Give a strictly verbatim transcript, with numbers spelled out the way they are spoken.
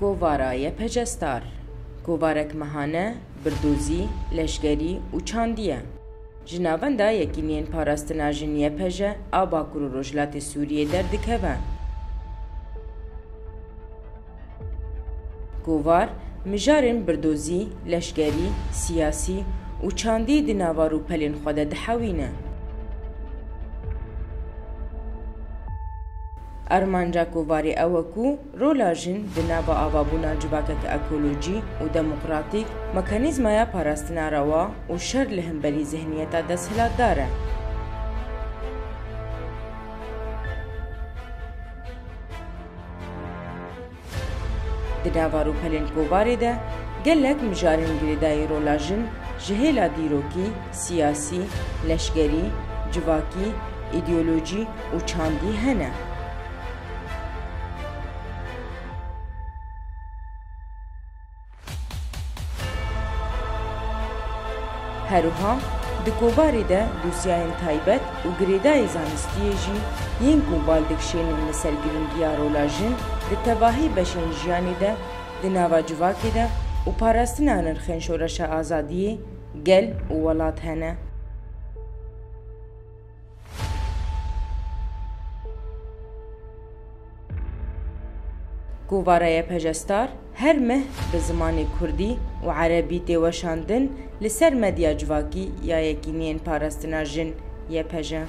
Kovara Y P J Star, kovarek mehane, birdozî, leşkerî û çandî ye. Ji navenda Yekîniyên Parastina Jin Y P J a Bakur û Rojhilatê Sûriyê derdikeve. Kovar, mijarên birdozî, leşkerî, siyasî û çandî di nava rûpelên xwe de dihewîne. Armanca kovarê ew e ku rola jin di nava avabûna civakeke ekolojî û demokratîk, mekanîzmaya parastina rewa û şer li hemberî zihniyeta desthilatdar e. Di nava rûpelên kovarê de gelek mijarên girêdayî rola jin ji hêla dîrokî, siyasî, leşkerî, civakî, îdeolojî û çandî hene. Her wiha di kovarê de dosyayên taybet û girêdayî zanistiyê jî yên ku bal dikişênin li ser girîngiya rola jin di tevahî beşên jiyanê de, di nava civakê de û parastina nirxên şoreşa azadiyê gel û welat hene. Kovara Y P J Star her meh bi zimanê kurdî û erebî tê weşandin li ser medya civakî ya Yekîniyên Parastina Jin, Y P J.